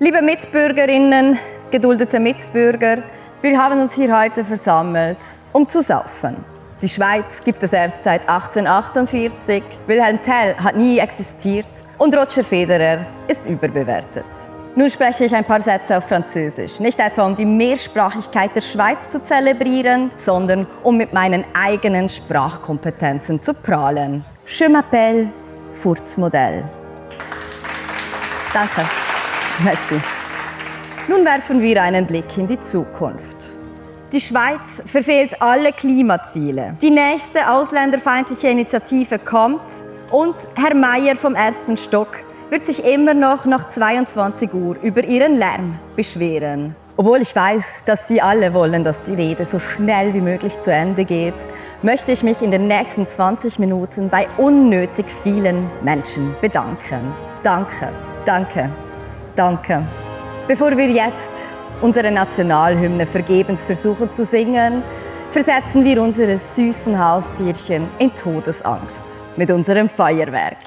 Liebe Mitbürgerinnen, geduldete Mitbürger, wir haben uns hier heute versammelt, um zu saufen. Die Schweiz gibt es erst seit 1848, Wilhelm Tell hat nie existiert und Roger Federer ist überbewertet. Nun spreche ich ein paar Sätze auf Französisch, nicht etwa um die Mehrsprachigkeit der Schweiz zu zelebrieren, sondern um mit meinen eigenen Sprachkompetenzen zu prahlen. Je m'appelle Furzmodell. Danke. Merci. Nun werfen wir einen Blick in die Zukunft. Die Schweiz verfehlt alle Klimaziele. Die nächste ausländerfeindliche Initiative kommt und Herr Meier vom ersten Stock wird sich immer noch nach 22 Uhr über ihren Lärm beschweren. Obwohl ich weiß, dass Sie alle wollen, dass die Rede so schnell wie möglich zu Ende geht, möchte ich mich in den nächsten 20 Minuten bei unnötig vielen Menschen bedanken. Danke, danke, danke. Bevor wir jetzt unsere Nationalhymne vergebens versuchen zu singen, versetzen wir unsere süßen Haustierchen in Todesangst mit unserem Feuerwerk.